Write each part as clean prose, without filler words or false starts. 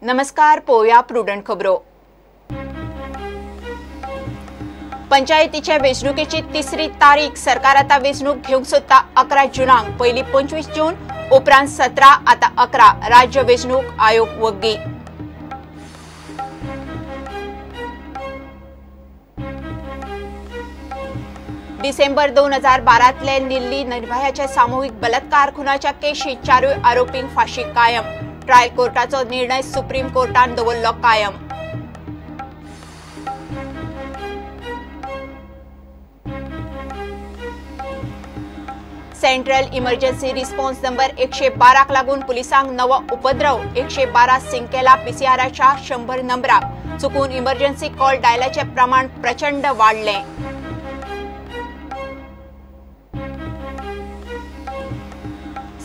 नमस्कार, पोया प्रुडंट खबरो। पंचायतीच्या वेंचणुकेची तिसरी तारीख सरकार आता वेंचणूक घेवंक सोदता 11 जूनाक, पयली 25 जून, उपरांत 17, आता 11। राज्य वेंचणूक आयोग वग्गी। डिसेंबर 2012तले दिल्ली निर्भयाच्या सामूहिक बलात्कार खुनाच्या केशीत चारूय आरोपींक फाशी कायम। ट्रायल कोर्टाचो निर्णय सुप्रीम कोर्टान दवरलो कायम। सेंट्रल इमर्जन्सी रिस्पॉन्स नंबर 112 लागून पुलिसांक नवो उपद्रव। 112 सिंक केला पीसीआराच्या 100 नंबराक। चुकून इमर्जन्सी कॉल डायलाचे प्रमाण प्रचंड वाडलें।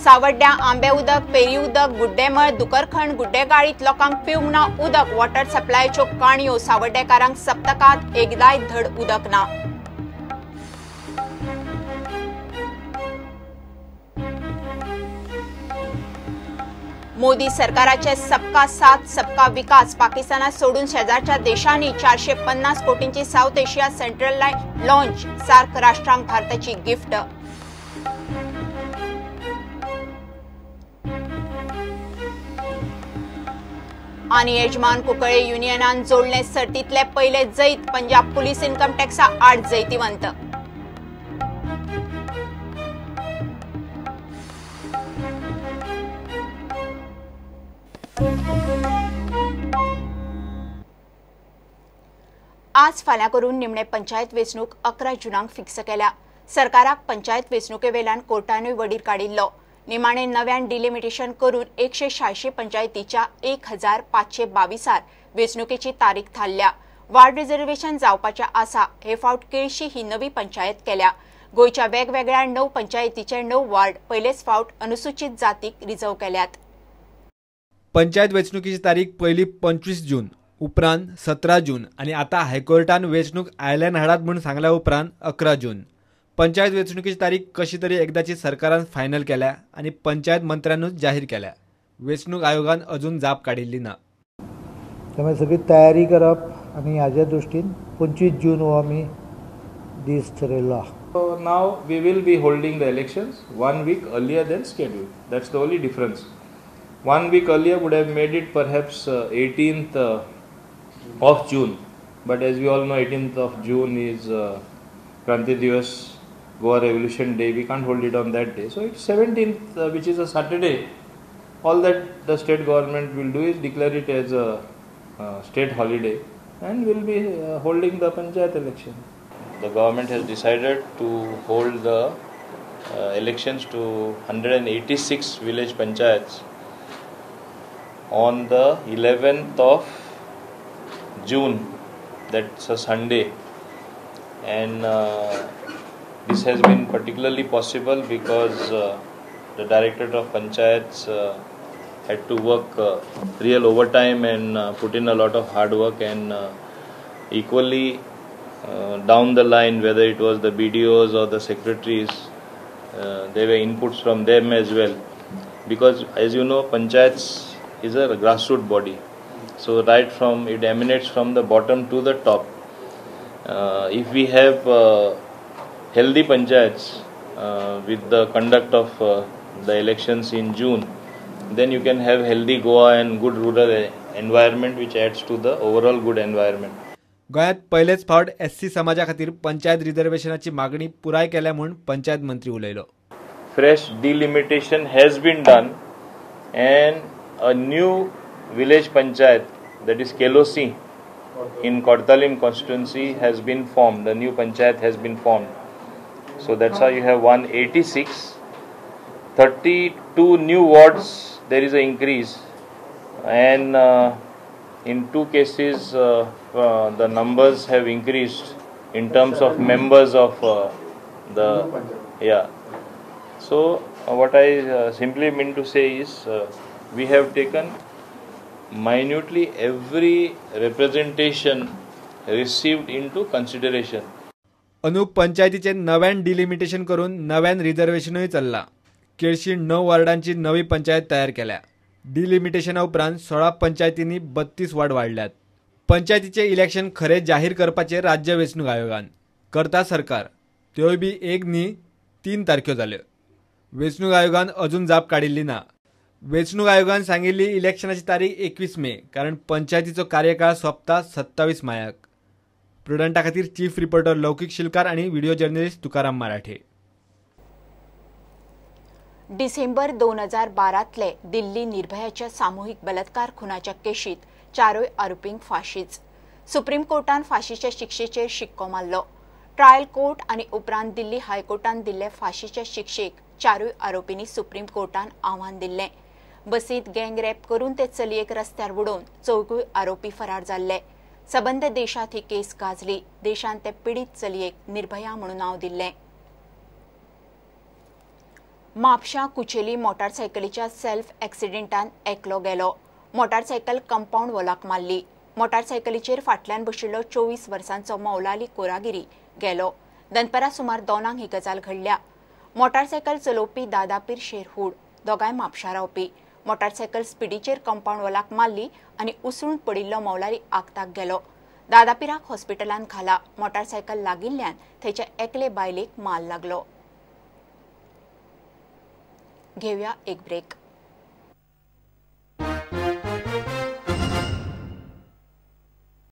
सावड्ड्या आंबे उदक, पेरी उदक, गुड्डेमळ, दुकरखण, गुड्डेगाळीत लोकांक पिवंक ना उदक। वॉटर सप्लायच्यो काणयो सावड्डेकारांक सप्तकांत एकदाय धड उदक ना। मोदी सरकाराचे सबका साथ सबका विकास पाकिस्तानात सोडून शेजारच्या देशांनी 450 कोटींची South Asia central line launch. SAARC राष्ट्रांक भारताची गिफ्ट। आणि यजमान कुंकळे युनियनान जोडले सर्तीतले पहिले जैत। पंजाब पुलीस इन्कम टॅक्सा 8 जैतिवंत। आज फाल्यां करून निमणे पंचायत वेंचणूक 11 जूनाक फिक्स केल्या। सरकाराक पंचायत वेंचणुके वेल्यान कोर्टानूय वडीर काडिल्लो। निमाणे नव्यान डिलिमिटेशन करून 186 पंचायतीच्या 1522 वेंचणुकेची तारीख थारल्या। वार्ड रिझर्वेशन जावपाचें आसा। हे फावट केळशी ही नवी पंचायत केल्या। गोंयच्या वेगवेगळ्या 9 पंचायतीचे 9 वार्ड पयलेच फावट अनुसूचित जातीक रिझर्व केल्यात। पंचायत वेंचणुकेची तारीख पयली 25 जून, उपरांत 17 जून आनी आतां हायकोर्टान वेंचणूक आयल्यान हाडात म्हूण सांगल्या उपरांत 11 जून। पंचायत वेंचणुकेची तारीख कशी तरी एकदाची सरकारान फायनल केल्या आनी पंचायत मंत्र्यानूच जाहीर केल्या। वेंचणूक आयोगान अजून जाप काडिल्ली ना। त्यामुळे सगळी तयारी करप आनी हाज्या दृश्टीन 25 जून हो आमी दीस ठरयल्लो आहा। So now we will be holding the elections 1 week earlier than scheduled. That's the only difference. 1 week earlier would have made it perhaps 18th of June, but as we all know, 18th of June is Kranti Divas, Goa Revolution Day. We can't hold it on that day. So it's 17th, which is a Saturday. All that the state government will do is declare it as a state holiday and will be holding the panchayat election. The government has decided to hold the elections to 186 village panchayats on the 11th of June, that's a Sunday, and this has been particularly possible because the Directorate of Panchayats had to work real overtime and put in a lot of hard work, and equally down the line, whether it was the BDOs or the secretaries, there were inputs from them as well, because as you know, Panchayats is a grassroots body. So right from it emanates from the bottom to the top. If we have healthy panchayats with the conduct of the elections in June, then you can have healthy Goa and good rural environment, which adds to the overall good environment. गोंयांत पयलेच फावट SC समाजा खातीर पंचायत रिझर्वेशनाची मागणी पुराय केल्या म्हूण पंचायत मंत्री उलयलो। Fresh delimitation has been done and a new village panchayat, that is Kelosi in Cortalim constituency, has been formed. The new panchayat has been formed. So that's how you have 186, 32 new wards. There is an increase, and in 2 cases the numbers have increased in terms of members of the, yeah. So what I simply mean to say is we have taken minutely every representation received into consideration. अंदू पंचायतीचे नव्यान delimitation करून नव्यान रिझर्वेशनूय चल्ला। केळशी 9 वार्डांची नवी पंचायत तयार केल्या। डिलिमिटेशना उपरांत 16 पंचायतींनी 32 वार्ड वाडल्यात. पंचायतीचें इलेक्शन खरें जाहीर करपाचें राज्य वेंचणूक आयोगान करता सरकार, त्योय बी एक न्ही 3 तारख्यो जाल्यो. वेंचणूक आयोगान अजून जाप काडिल्ली ना. वेंचणूक आयोगान सांगिल्ली इलेक्शनाची तारीख 21 मे, कारण पंचायतीचो कार्यकाळ सोंपता 27 मायाक. प्रुडंटा खातीर चीफ रिपोर्टर लौकीक शिलकार आनी व्हिडिओ जर्नलिस्ट तुकाराम मराठे. डिसेंबर 2012तले दिल्ली निर्भयाच्या सामूहिक बलात्कार खुनाच्या केशीत 4 आरोपींक फाशीच. सुप्रीम कोर्टान फाशीच्या शिक्षेचेर शिक्को मारलो. ट्रायल कोर्ट आनी उपरांत दिल्ली हायकोर्टान दिल्ले फाशीच्या शिक्षेक 4 आरोपींनी सुप्रीम कोर्टान आव्हान दिल्लें. बसींत गँग रेप करून ते चलयेक रस्त्यार उडोवन 4 आरोपी फरार जाल्ले. सबंद देशांत ही केस गाजली. देशांत ते पिडीत चलयेक निर्भया म्हणून नांव दिल्लें. म्हापशां कुचेली मोटारसायकलीच्या सेल्फ एक्सिडेंटान एकलो गेलो. मोटारसायकल कंपाऊंड वॉलाक मारली. मोटारसायकलीचेर फाटल्यान बशिल्लो 24 वर्सांचो मौलाली कोरागिरी गेलो. दनपरां सुमार 2 ही गजाल घडल्या. मोटारसायकल चलोवपी दादापीर शेरहूड दोगांय म्हापशां रावपी. मोटारसायकल स्पिडीचेर कंपाऊंड वॉलाक मारली आनी उसळून पडिल्लो मौलाली आगताक गेलो. दादापीराक हॉस्पिटलांत घाला. मोटारसायकल लागिल्ल्यान थंयच्या एकले बायलेक माल लागलो. घेवया एक ब्रेक.